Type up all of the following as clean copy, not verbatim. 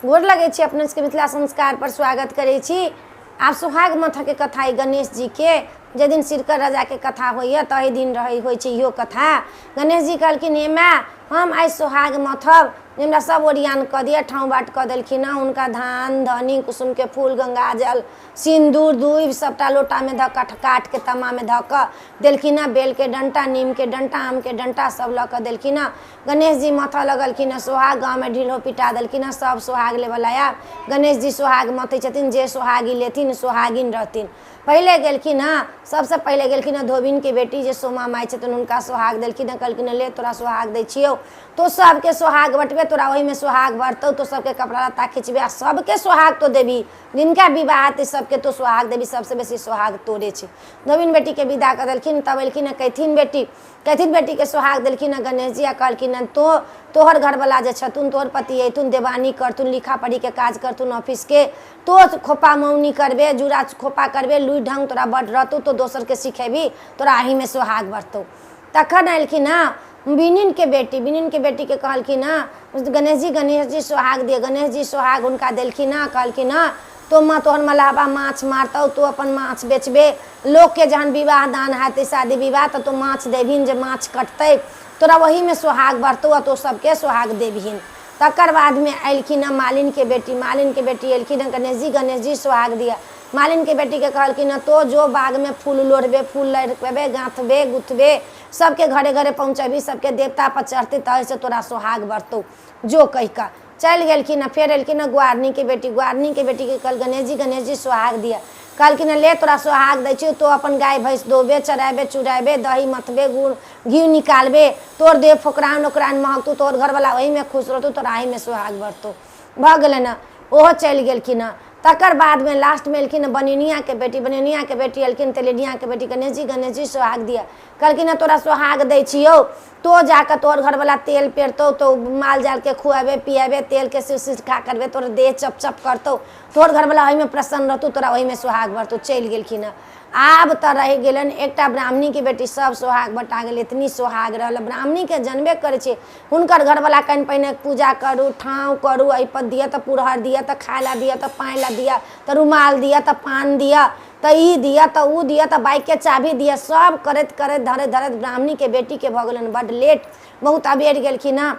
गोर लगै छी अपने सबके। मिथिला संस्कार पर स्वागत करै छी। आब सोहाग मथके कथा अइ गणेश जीके। जाहि दिन सिरकर राजाके कथा होइए ताहि दिन रहै होइ छै इहो कथा। गणेश जी कहलखिन, हे माय, हम आइ सोहाग मथब, जे हमरा सब ओरियान कऽ दिअ। ठाँव बाट कऽ देलखिन हँ हुनका। धान धनी, कुसुमके फूल, गंगाजल, सिन्दूर, दूबि सबटा लोटामे धऽ कऽ, काठके तमामे धऽ कऽ देलखिन हँ। बेलके डण्टा, नीमके डण्टा, आमके डण्टा सब लऽ कऽ देलखिन हँ। गणेश जी मथऽ लगलखिन हँ सोहाग। गाँवमे ढिल्हो पिटा देलखिन हँ, सब सोहाग लेबऽ आयब। गणेश जी सोहाग मथै छथिन, जे सोहागी लेथिन सोहागिन रहथिन। पहिले गेलखिन हँ, सबसँ पहिले गेलखिन हँ धोबिनके बेटी जे सोमा माय छथिन, हुनका सोहाग देलखिन हँ। कहलखिन हँ, ले, तोरा सोहाग दै छियौ, तो सबके सोहाग बटबे, तोरा ओहिमे सोहाग बढ़तौ। तो सबके कपड़ा लत्ता खिचबे आ सबके सोहाग तो देबही। जिनका विवाह हेतै सबके तो सोहाग देबही, सबसँ बेसी सोहाग तोरे छै। धोबिन बेटीके विदा कऽ देलखिन। तब एलखिन हँ कैथिन बेटी। कैथिन बेटीके सोहाग देलखिन हँ गणेश जी आ कहलखिन हँ, तो तोहर घरवला जे छथुन, तोहर पति अयथुन, देवानी करथुन, लिखा पढ़ीके काज करथुन ऑफिसके। तो खोपा मौनी करबे, जूड़ा खोपा करबे, लुरि ढङ्ग तोरा बड्ड रहतौ, तो दोसरके सिखेबही, तोरा एहिमे सोहाग बढ़तौ। तखन एलखिन हँ बिनिनके बेटी। बिनिनके बेटीके कहलखिन हँ गणेश जी, गणेश जी सोहाग दिअ। गणेश जी सोहाग हुनका देलखिन हँ। कहलखिन हँ, तो माँ तोहर मलहबा माछ मारतौ, तू अपन माछ बेचबे। लोकके जहन विवाह दान हेतै, शादी विवाह, तऽ तू माछ देबहिन, जे माछ कटतै तोरा ओहीमे सोहाग बढ़तौ आ तो सबके सोहाग देबहिन। तकर बादमे एलखिन हँ मालिनके बेटी। मालिनके बेटी एलखिन हँ। गणेश जी, गणेश जी सोहाग दिअ। मालिनके बेटीके कहलखिन हँ, तो जो बागमे फूल लोढ़बे, फूल लोढ़बे, गाँथबे गुथबे, सबके घरे घरे पहुँचेबही, सबके देवता पर चढ़तै, तऽ तोरा सोहाग बढ़तौ, जो कहि कऽ चलि गेलखिन। फेर एलखिन हँ ग्वारनीके बेटी। ग्वारनीके बेटीके कहल, गणेश जी, गणेश जी सोहाग दिअ। कहलखिन हँ, ले, तोरा सोहाग दै छियौ, तो अपन गाय भैंस दोबे, चरेबे चुरेबे, दही मथबे, गुड़ घी निकालबे, तोर देह फोकरान ओकरान महकतौ, तोहर घरवला ओहीमे खुश रहतौ, तोरा एहिमे सोहाग बढ़तौ। भऽ गेलनि हँ, ओहो चलि गेलखिन हँ। तकर बादमे लास्टमे एलखिन हँ बनिनियाके बेटी। बनिनियाके बेटी एलखिन, तेलेनियाके बेटी। गणेश जी, गणेश जी सोहाग दिअ। कहलखिन हँ, तोरा सोहाग दै छियौ, तो जाकऽ तोहर घरवला तेल पेरतौ, तो माल जालके खुएबे पिएबे, तेलके सिरका करबे, तोहर देह चप चप करतौ, तोहर घरवला ओहिमे प्रसन्न रहतौ, तोरा ओहिमे सोहाग बढ़तौ। चलि गेलखिन हँ। आब तऽ रहि गेलनि एकटा ब्राह्मणीके बेटी। सब सोहाग बटा गेल, एतनी सोहाग रहल। ब्राह्मणीके जनबे करै छै, हुनकर घरवला कनि पहिने पूजा करू, ठाँव करू, अहिपन दिअ तऽ पुरहर दिअ, तऽ खाय लए दिअ, तऽ पानि लए दिअ, तऽ रुमाल दिअ, तऽ पान दिअ, तऽ ई दिअ, तऽ ओ दिअ, तऽ बाइकके चाभी दिअ। सब करैत करैत धरैत धरैत ब्राह्मणीके बेटीके भऽ गेलनि बड्ड लेट, बहुत अबेर गेलखिन हँ।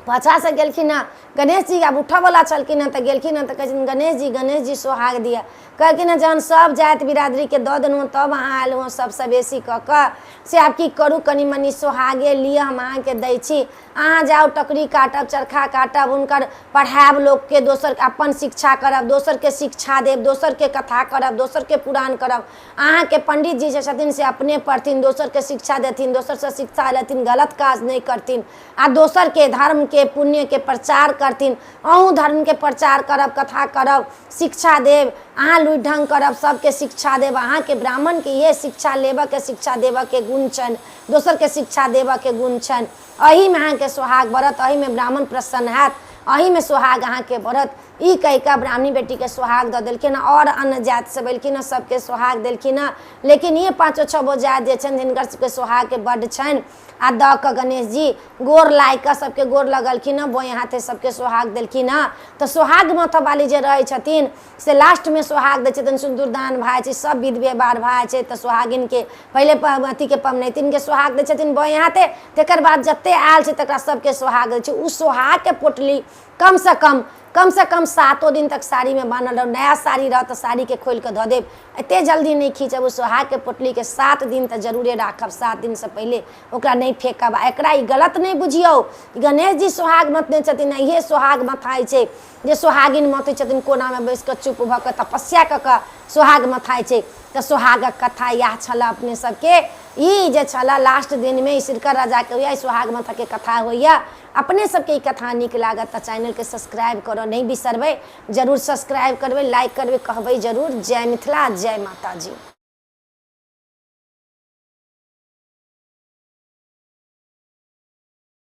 पाछासँ गेलखिन हँ। गणेश जी आब उठऽवला छलखिन हँ तऽ गेलखिन हँ तऽ कहै छथिन, गणेश जी, गणेश जी सोहाग दिअ। कहलखिन हँ, जहन सब जाति बिरादरीके दऽ देलहुँ तब अहाँ आयल हँ सबसँ बेसी कऽ कऽ, से आब की करू? कनि मनि सोहागे लिअ, हम अहाँके दै छी। अहाँ जाउ, टकरी काटब, चरखा काटब, हुनकर पढ़ायब लोकके, दोसर अपन शिक्षा करब, दोसरके शिक्षा देब, दोसरके कथा करब, दोसरके पुराण करब। अहाँके पंडित जी जे छथिन से अपने पढ़थिन, दोसरके शिक्षा देथिन, दोसरसँ शिक्षा लेथिन, गलत काज नहि करथिन आ दोसरके धर्मके पुण्यके प्रचार करथिन। अहूँ धर्मके प्रचार करब, कथा करब, शिक्षा देब, अहाँ लुरि ढङ्ग करब, सबके शिक्षा देब। अहाँके ब्राह्मणके इएह शिक्षा लेबऽके, शिक्षा देबऽके गुण छनि, दोसरके शिक्षा देबऽके गुण छनि। एहिमे अहाँके सोहाग बढ़त, एहिमे ब्राह्मण प्रसन्न हैत, एहिमे सोहाग अहाँके बढ़त। ई कहि कऽ ब्राह्मणी बेटीके सोहाग दऽ देलखिन। आओर अन्य जाति सब एलखिन हँ, सबके सोहाग देलखिन हँ, लेकिन ई पाँचो छओ जाति जे छनि, हिनकर सबके सोहागके बड्ड छनि। आ दऽ कऽ गणेश जी गोर लागि कऽ सबके गोर लगलखिन हँ, बोए हाथे सबके सोहाग देलखिन हँ। तऽ सोहाग मथऽवाली जे रहै छथिन से लास्टमे सोहाग दै छथिन। सिन्दूरदान भए जाइ छै, सब विध व्यवहार भए जाइ छै, तऽ सोहागिनके पहिले अथीके पबनैतिनके सोहाग दै छथिन बोए हाथे। तकर बाद जते आयल छै तकरा सबके सोहाग दै छै। ओ सोहागके पोटली कमसँ कम कमसँ कम 7 दिन तक साड़ीमे बान्हल रहू। नया साड़ी रहत तऽ साड़ीके खोलि कऽ धऽ देब, एतेक जल्दी नहि खींचब। ओ सोहागके पोटलीके 7 दिन तऽ जरूरे राखब, 7 दिनसँ पहिले ओकरा नहि फेकब। आ एकरा ई गलत नहि बुझियौ, गणेश जी सोहाग मथने छथिन। इहे सोहाग मथाइ छै जे सोहागिन मथै छथिन, कोनामे बैस कऽ चुप भऽ कऽ तपस्या कऽ कऽ सोहाग मथाइ छै। तऽ सोहागक कथा इएह छलए अपने सबके। ई जे छलए लास्ट दिनमे ई सिरकर राजाके होइए, सोहाग मथऽके कथा होइए। अपने सबके ई कथा नीक लागत तऽ चैनलके सब्सक्राइब करऽ नहि बिसरबै। जरूर सब्सक्राइब करबै, लाइक करबै, कहबै जरूर। जय मिथिला, जय माताजी।